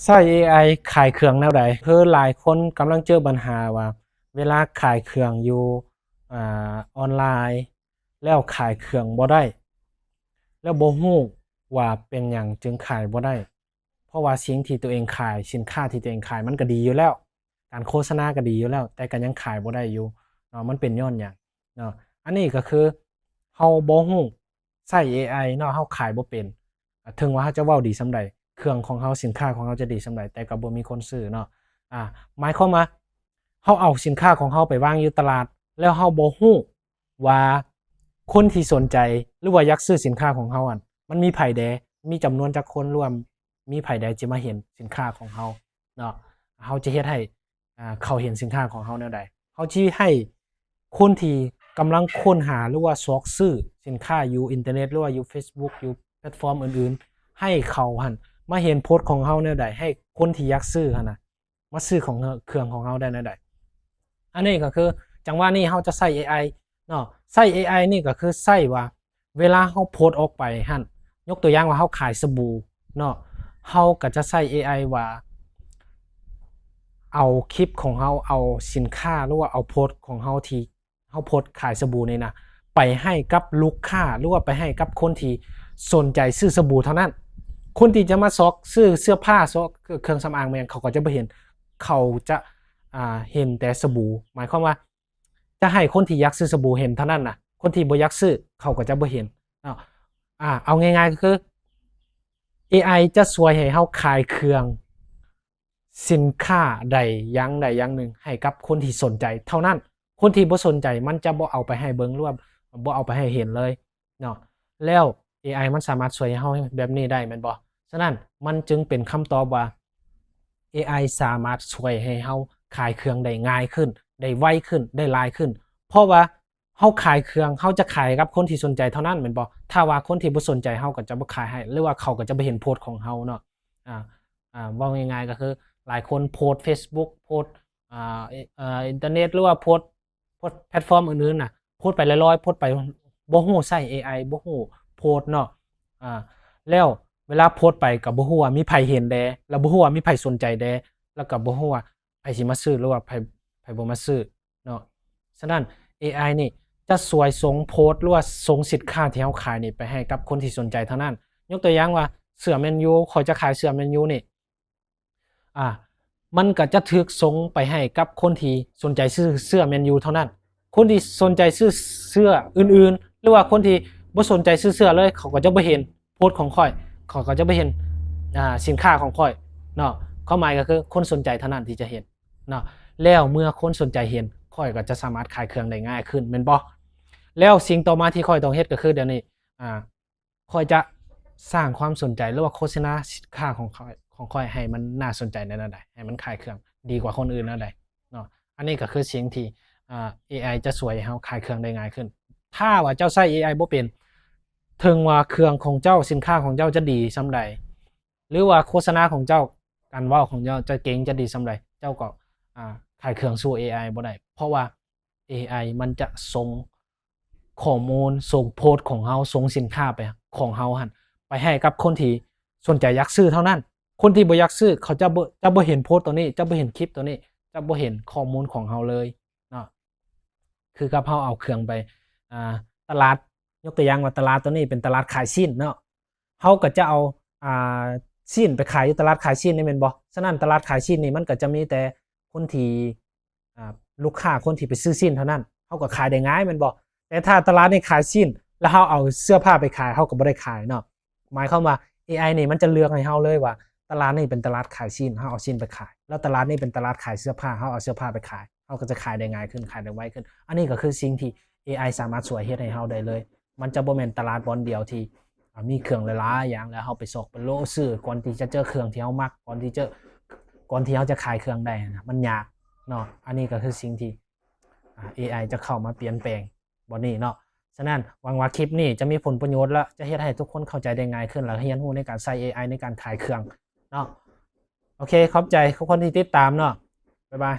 ໃຊ້ ເອໄອ ຂາຍເຄື່ອງແນວໃດ? ຄືຫຼາຍຄົນກຳລັງເຈີບັນຫາວ່າ ເວລາຂາຍເຄື່ອງຢູ່ ອາ ອອນລາຍ ແລ້ວຂາຍເຄື່ອງບໍ່ໄດ້ ແລ້ວບໍ່ຮູ້ວ່າເປັນຫຍັງຈຶ່ງຂາຍບໍ່ໄດ້. ເພາະວ່າສິ່ງທີ່ຕົວເອງຂາຍ, ສິນຄ້າທີ່ຕົວເອງຂາຍ ມັນກໍດີຢູ່ແລ້ວ, ການໂຄສະນາກໍດີຢູ່ແລ້ວ, ແຕ່ກໍຍັງຂາຍບໍ່ໄດ້ຢູ່ເນາະ. ມັນເປັນຍ້ອນຫຍັງເນາະ? ອັນນີ້ກໍຄືເຮົາບໍ່ຮູ້ ໃຊ້ ເອໄອ ເນາະ, ເຮົາຂາຍບໍ່ເປັນ. ເຖິງວ່າເຮົາຈະເວົ້າດີສ່ຳໃດ, ເຄື່ອງຂອງເຮົາ, ສິນຄ້າຂອງເຮົາຈະດີສ່ຳໃດ, ແຕ່ກໍບໍ່ມີຄົນຊື້ເນາະ. ອາ ໝາຍຄວາມວ່າ ເຮົາເອົາສິນຄ້າຂອງເຮົາໄປວາງຢູ່ຕະຫຼາດ ແລ້ວເຮົາບໍ່ຮູ້ວ່າຄົນທີ່ສົນໃຈ ຫຼືວ່າຢາກຊື້ສິນຄ້າຂອງເຮົາຫັ້ນ ມັນມີໃຜແດ່, ມີຈຳນວນຈັກຄົນ ຫຼືວ່າມີໃຜແດ່ທີ່ມາເຫັນສິນຄ້າຂອງເຮົາເນາະ. ເຮົາຈະເຮັດໃຫ້ ອາ ເຂົາເຫັນສິນຄ້າຂອງເຮົາແນວໃດ? ເຮົາຊິໃຫ້ຄົນທີ່ກຳລັງຄົ້ນຫາ ຫຼືວ່າຊອກຊື້ສິນຄ້າຢູ່ອິນເຕີເນັດ ຫຼືວ່າຢູ່ເຟສບຸກ ຢູ່ແພລດຟອມອື່ນໆ ໃຫ້ເຂົາຫັ້ນມາເຫັນໂພສຂອງເຮົາແນວໃດ? ໃຫ້ຄົນທີ່ຢາກຊື້ຫັ້ນນະ ມາຊື້ຂອງເຮົາ, ເຄື່ອງຂອງເຮົາໄດ້ແນວໃດ? ອັນນີ້ກໍຄື ຈັງຫວະນີ້ເຮົາຈະໃຊ້ ເອໄອ ເນາະ. ໃຊ້ ເອໄອ ນີ້ກໍຄືໃຊ້ວ່າ ເວລາເຮົາໂພສອອກໄປຫັ້ນ, ຍົກຕົວຢ່າງວ່າເຮົາຂາຍສະບູເນາະ, ເຮົາກໍຈະໃຊ້ ເອໄອ ວ່າ ເອົາຄລິບຂອງເຮົາ, ເອົາສິນຄ້າ ຫຼືວ່າເອົາໂພສຂອງເຮົາທີ່ເຮົາໂພສຂາຍສະບູນີ້ນະ ໄປໃຫ້ກັບລູກຄ້າ ຫຼືວ່າໄປໃຫ້ກັບຄົນທີ່ສົນໃຈຊື້ສະບູເທົ່ານັ້ນ. ຄົນທີ່ຈະມາຊອກຊື້ເສື້ອຜ້າ, ຊອກເຄື່ອງສຳອາງແມ່ນຫຍັງ ເຂົາກໍຈະບໍ່ເຫັນ, ເຂົາຈະ ອາ ເຫັນແຕ່ສະບູ. ໝາຍຄວາມວ່າ ຈະໃຫ້ຄົນທີ່ຢາກຊື້ສະບູເຫັນເທົ່ານັ້ນນະ, ຄົນທີ່ບໍ່ຢາກຊື້ເຂົາກໍຈະບໍ່ເຫັນເນາະ. ອາ ເອົາງ່າຍໆກໍຄື ເອໄອ ຈະຊ່ວຍໃຫ້ເຮົາຂາຍເຄື່ອງ ສິນຄ້າໃດຢ່າງໃດຢ່າງໜຶ່ງໃຫ້ກັບຄົນທີ່ສົນໃຈເທົ່ານັ້ນ. ຄົນທີ່ບໍ່ສົນໃຈມັນຈະບໍ່ເອົາໄປໃຫ້ເບິ່ງ ຫຼືວ່າບໍ່ເອົາໄປໃຫ້ເຫັນເລີຍເນາະ. ແລ້ວ ເອໄອ ມັນສາມາດຊ່ວຍໃຫ້ເຮົາແບບນີ້ໄດ້ແມ່ນບໍ່? ສະນັ້ນມັນຈຶ່ງເປັນຄຳຕອບວ່າ ເອໄອ ສາມາດຊ່ວຍໃຫ້ເຮົາຂາຍເຄື່ອງໄດ້ງ່າຍຂຶ້ນ, ໄດ້ໄວຂຶ້ນ, ໄດ້ຫຼາຍຂຶ້ນ. ເພາະວ່າເຮົາຂາຍເຄື່ອງ, ເຮົາຈະຂາຍກັບຄົນທີ່ສົນໃຈເທົ່ານັ້ນແມ່ນບໍ່? ຖ້າວ່າຄົນທີ່ບໍ່ສົນໃຈ ເຮົາກໍຈະບໍ່ຂາຍໃຫ້ ຫຼືວ່າເຂົາກໍຈະບໍ່ເຫັນໂພສຂອງເຮົາເນາະ. ອາ ອາ ເວົ້າງ່າຍໆກໍຄື ຫຼາຍຄົນໂພສເຟສບຸກ, ໂພສ ອາ ເອີ ອິນເຕີເນັດ ຫຼືວ່າໂພສ ໂພສແພລດຟອມອື່ນໆນະ, ໂພສໄປລອຍໆ, ໂພສໄປ ບໍ່ຮູ້ໃຊ້ ເອໄອ ບໍ່ຮູ້ໂພສເນາະ. ອາ ແລ້ວເວລາໂພສໄປກໍບໍ່ຮູ້ວ່າມີໃຜເຫັນແດ່ ແລ້ວບໍ່ຮູ້ວ່າມີໃຜສົນໃຈແດ່ ແລ້ວກໍບໍ່ຮູ້ວ່າໃຜຊິມາຊື້ ຫຼືວ່າໃຜ ໃຜບໍ່ມາຊື້ເນາະ. ສະນັ້ນ ເອໄອ ນີ້ຈະຊ່ວຍສົ່ງໂພສ ຫຼືວ່າສົ່ງສິນຄ້າທີ່ເຮົາຂາຍນີ້ໄປໃຫ້ກັບຄົນທີ່ສົນໃຈເທົ່ານັ້ນ. ຍົກຕົວຢ່າງວ່າເສື້ອແມນຢູ, ຂ້ອຍຈະຂາຍເສື້ອແມນຢູນີ້ ອາ ມັນກໍຈະຖືກສົ່ງໄປໃຫ້ກັບຄົນທີ່ສົນໃຈຊື້ເສື້ອແມນຢູເທົ່ານັ້ນ. ຄົນທີ່ສົນໃຈຊື້ເສື້ອອື່ນໆ ຫຼືວ່າຄົນທີ່ບໍ່ສົນໃຈຊື້ເສື້ອເລີຍ ເຂົາກໍຈະບໍ່ເຫັນໂພສຂອງຂ້ອຍ, ເຂົາກໍຈະບໍ່ເຫັນ ອາ ສິນຄ້າຂອງຂ້ອຍເນາະ. ຄວາມໝາຍກໍຄືຄົນສົນໃຈເທົ່ານັ້ນທີ່ຈະເຫັນເນາະ. ແລ້ວເມື່ອຄົນສົນໃຈເຫັນ, ຂ້ອຍກໍຈະສາມາດຂາຍເຄື່ອງໄດ້ງ່າຍຂຶ້ນແມ່ນບໍ່? ແລ້ວສິ່ງຕໍ່ມາທີ່ຂ້ອຍຕ້ອງເຮັດກໍຄືດຽວນີ້ ອາ ຂ້ອຍຈະສ້າງຄວາມສົນໃຈ ຫຼືວ່າໂຄສະນາສິນຄ້າຂອງຂ້ອຍ ຂອງຂ້ອຍໃຫ້ມັນໜ້າສົນໃຈໃນແນວໃດ, ໃຫ້ມັນຂາຍເຄື່ອງດີກວ່າຄົນອື່ນແນວໃດເນາະ. ອັນນີ້ກໍຄືສິ່ງທີ່ ອາ ເອໄອ ຈະຊ່ວຍໃຫ້ເຮົາຂາຍເຄື່ອງໄດ້ງ່າຍຂຶ້ນ. ຖ້າວ່າເຈົ້າໃຊ້ ເອໄອ ບໍ່ເປັນ, ເຖິງວ່າເຄື່ອງຂອງເຈົ້າ, ສິນຄ້າຂອງເຈົ້າຈະດີສ່ຳໃດ ຫຼືວ່າໂຄສະນາຂອງເຈົ້າ, ການເວົ້າຂອງເຈົ້າຈະເກັ່ງ, ຈະດີສ່ຳໃດ, ເຈົ້າກໍ ອາ ຂາຍເຄື່ອງສູ້ ເອໄອ ບໍ່ໄດ້, ເພາະວ່າ ເອໄອ ມັນຈະສົ່ງຂໍ້ມູນ, ສົ່ງໂພສຂອງເຮົາ, ສົ່ງສິນຄ້າໄປ ຂອງເຮົາຫັ້ນ ໄປໃຫ້ກັບຄົນທີ່ສົນໃຈຢາກຊື້ເທົ່ານັ້ນ. ຄົນທີ່ບໍ່ຢາກຊື້ ເຂົາຈະບໍ່ ຈະບໍ່ເຫັນໂພສໂຕນີ້, ຈະບໍ່ເຫັນຄລິບໂຕນີ້, ຈະບໍ່ເຫັນຂໍ້ມູນຂອງເຮົາເລີຍເນາະ. ຄືກັບເຮົາເອົາເຄື່ອງໄປ ອາ ຕະຫຼາດ, ຍົກຕົວຢ່າງວ່າຕະຫຼາດໂຕນີ້ເປັນຕະຫຼາດຂາຍຊີ້ນເນາະ, ເຮົາກໍຈະເອົາ ອາ ຊີ້ນໄປຂາຍຢູ່ຕະຫຼາດຂາຍຊີ້ນນີ້ແມ່ນບໍ່? ສະນັ້ນຕະຫຼາດຂາຍຊີ້ນນີ້ມັນກໍຈະມີແຕ່ຄົນທີ່ ອາ ລູກຄ້າຄົນທີ່ໄປຊື້ຊີ້ນເທົ່ານັ້ນ ເຮົາກໍຂາຍໄດ້ງ່າຍແມ່ນບໍ່? ແຕ່ຖ້າຕະຫຼາດນີ້ຂາຍຊີ້ນ ແລ້ວເຮົາເອົາເສື້ອຜ້າໄປຂາຍ ເຮົາກໍບໍ່ໄດ້ຂາຍເນາະ. ໝາຍຄວາມວ່າ ເອໄອ ນີ້ມັນຈະເລືອກໃຫ້ເຮົາເລີຍວ່າ ຕະຫຼາດນີ້ເປັນຕະຫຼາດຂາຍຊີ້ນ ເຮົາເອົາຊີ້ນໄປຂາຍ, ແລ້ວຕະຫຼາດນີ້ເປັນຕະຫຼາດຂາຍເສື້ອຜ້າ ເຮົາເອົາເສື້ອຜ້າໄປຂາຍ, ເຮົາກໍຈະຂາຍໄດ້ງ່າຍຂຶ້ນ, ຂາຍໄດ້ໄວຂຶ້ນ. ອັນນີ້ກໍຄືສິ່ງທີ່ ເອໄອ ສາມາດຊ່ວຍເຮັດໃຫ້ເຮົາໄດ້ເລີຍ. ມັນຈະບໍ່ແມ່ນຕະຫຼາດບ່ອນດຽວທີ່ ອາ ມີເຄື່ອງຫຼາຍໆຢ່າງ ແລ້ວເຮົາໄປຊອກໄປໂລະຊື້ ກ່ອນທີ່ຈະເຈີເຄື່ອງທີ່ເຮົາມັກ, ກ່ອນທີ່ຈະ ກ່ອນທີ່ເຮົາຈະຂາຍເຄື່ອງໄດ້ນະ ມັນຍາກເນາະ. ອັນນີ້ກໍຄືສິ່ງທີ່ ອາ ເອໄອ ຈະເຂົ້າມາປ່ຽນແປງບ່ອນນີ້ເນາະ. ສະນັ້ນ ຫວັງວ່າຄລິບນີ້ຈະມີຜົນປະໂຫຍດ ແລະ ຈະເຮັດໃຫ້ທຸກຄົນເຂົ້າໃຈໄດ້ງ່າຍຂຶ້ນ ແລະ ຮຽນຮູ້ໃນການໃຊ້ ເອໄອ ໃນການຂາຍເຄື່ອງເນາະ. ໂອເຄ ຂອບໃຈທຸກຄົນທີ່ຕິດຕາມເນາະ. ບາຍບາຍ.